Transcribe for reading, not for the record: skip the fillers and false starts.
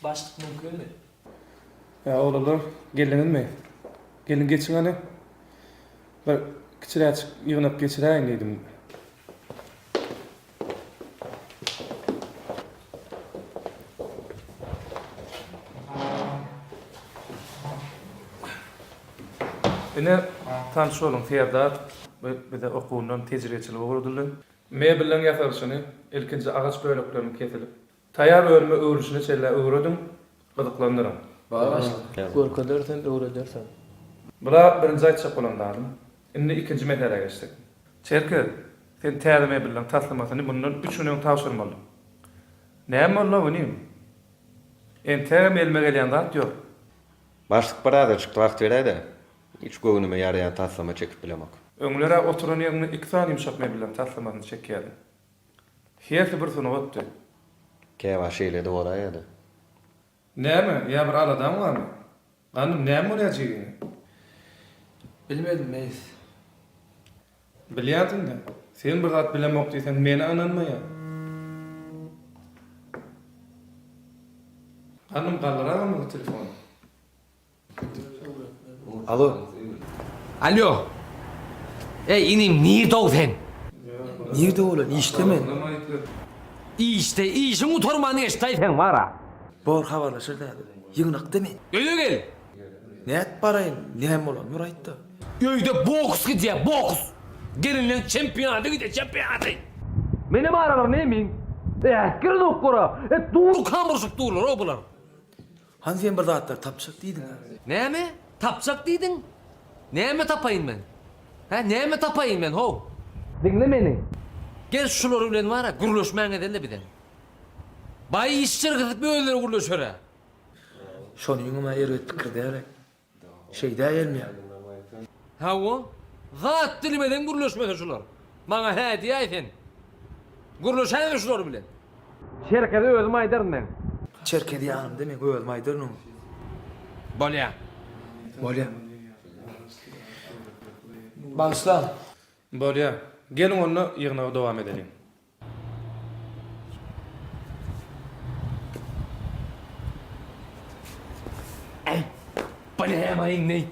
Başlyk mümkinmi? Ýa oglanlar, geldiňizmi? Geliň geçiň hany. Bir kiçiräjik ýygnak geçiräýiň diýdim. Ine, tanyş boluň, Serdar. Bu bize okuwyndan tejribeçilik ugradyldy. Mebelleň ýasalyşyny, ilkinji agaç bölekleriniň kesilip, taýýar önüme öwrülişine çenli öwrediň, gyzyklandyryň. Bar başlyk. Görkezerisem, öwredersem. Bula birinji aýtjak bolan zadym. Indi ikinji meselä geçsek. Çerkez, sen täze mebelleň taslamasyny mundan üç gün öň tabşyrmaly. Näme boldy-ow inim? Entegem elime gelýän zat ýok. Başlyk birazajyk wagt beräý-dä. Hiç göwnüme ýaraýan taslama çekip bilemok. Öňler-ä oturan ýeriňde iki sany ýumşak mebelleň taslamasyny çekýärdiň. Hersi bir sungatdy. Käwagt şeýle-de bolaýýa-da. Näme, ýa bir aladaň barmy? Gandym, näme bolýar jigiňe? Bilmedim, Meýlis. Bilýärsiň-dä. Sen bir zat bilemok diýseň, men-ä ynanmaýan. Gandym, galdyragam bu telefony. Alo. Alo. Eý inim nirde-ow sen? Nirde bolan, işde men. Işde, işiň gutarman geçdaý seň bar-a. Bor habarlaşarys häzir. Ýygnakda men. Öýe gel. Nädip baraýyn, näme bolan, bir aýt-da. Öýde boks gidýär, boks. Gelinleň çempionaty gidýär, çempionaty. Menem aralarynda emin. Äsgerenoklar-a. E, durkam urşup durlar-ow bular. Hany sen bir zatlar tapjak diýdiň-ä? Näme? Tapjak diýdiň? Näme tapaýyn men? Hä, näme tapaýyn men, how? Diňle meni. Gel şular bilen bar-a, gürleşmäň edeli bizem. Baý iş çyrgysyp özleri gürleşer-ä. Şonyňam-a erbet pikir däl-aý. Şeýdäýelmiä? Hawa, zat dilimeden gürleşmese şular. Maňa hä diýäý sen. Gürleşäýme şular bilen. Çerkeze özüm aýdaryn men. Çerkez ýanymda men özüm aýdaryn oňa. Bolýa. Bolýa. Bagyşlaň. Bolýa. Geliň onda ýygnagy dowam edeliň. Äý, bu näme indi?